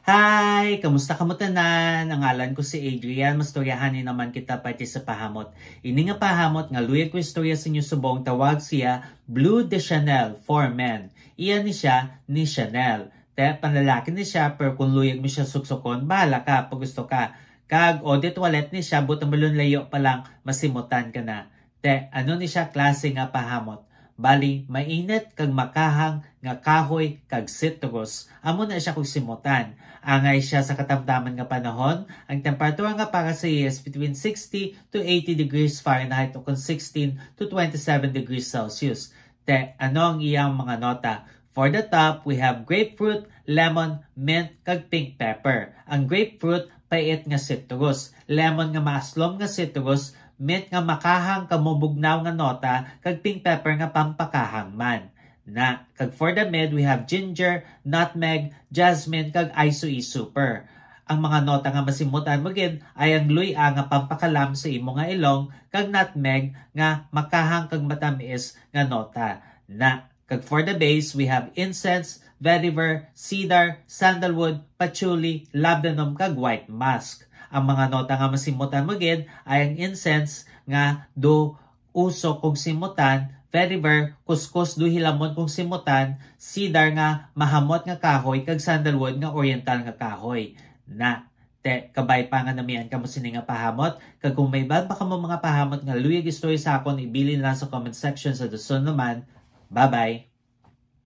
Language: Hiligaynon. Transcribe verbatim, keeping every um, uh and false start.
Hi! Kamusta kamo tanan? Ang ngalan ko si Adrian. Mastoryahan ni naman kita parte sa pahamot. Ini nga pahamot nga luyag ko istorya sa inyo subong tawag siya Bleu de Chanel for men. Iya ni siya ni Chanel. Te, panlalaki ni siya, pero kung luyag mo siya suksukon, bahala ka pag gusto ka. Kag eau de toilette ni siya, buot hambalon layo pa lang, masimutan ka na. Te, ano ni siya klase nga pahamot? Bali, mainit kag makahang nga kahoy kag citrus. Amo na siya kung simutan. Angay siya sa katamtaman nga panahon, ang temperatura nga para sa iya is between sixty to eighty degrees Fahrenheit o kon sixteen to twenty-seven degrees Celsius. Te, ano ang iyang mga nota? For the top, we have grapefruit, lemon, mint, kag pink pepper. Ang grapefruit, pait nga citrus. Lemon nga maaslom nga citrus. Mint nga makahang kamubugnaw nga nota. Kag pink pepper nga pampakahang man. Na, kag for the mid, we have ginger, nutmeg, jasmine, kag isui super. Ang mga nota nga masimutan mo gid ay ang luy-a nga pampakalam sa imo nga ilong, kag nutmeg nga makahang kag matamis nga nota. Na, kag for the base, we have incense, vetiver, cedar, sandalwood, patchouli, labdanum, kag white musk. Ang mga nota nga masimutan mo gid ay ang incense nga do uso kung simutan, vetiver, kuskus do hilamon kung simutan, cedar nga mahamot nga kahoy, kag sandalwood nga oriental nga kahoy. Na, te, kabay pa nga namian kamo sini nga pahamot, kag kung may iban pa kamo mga pahamot nga luyag istorya sa akon, ibilin lang sa comment section sa dason naman. Bye-bye!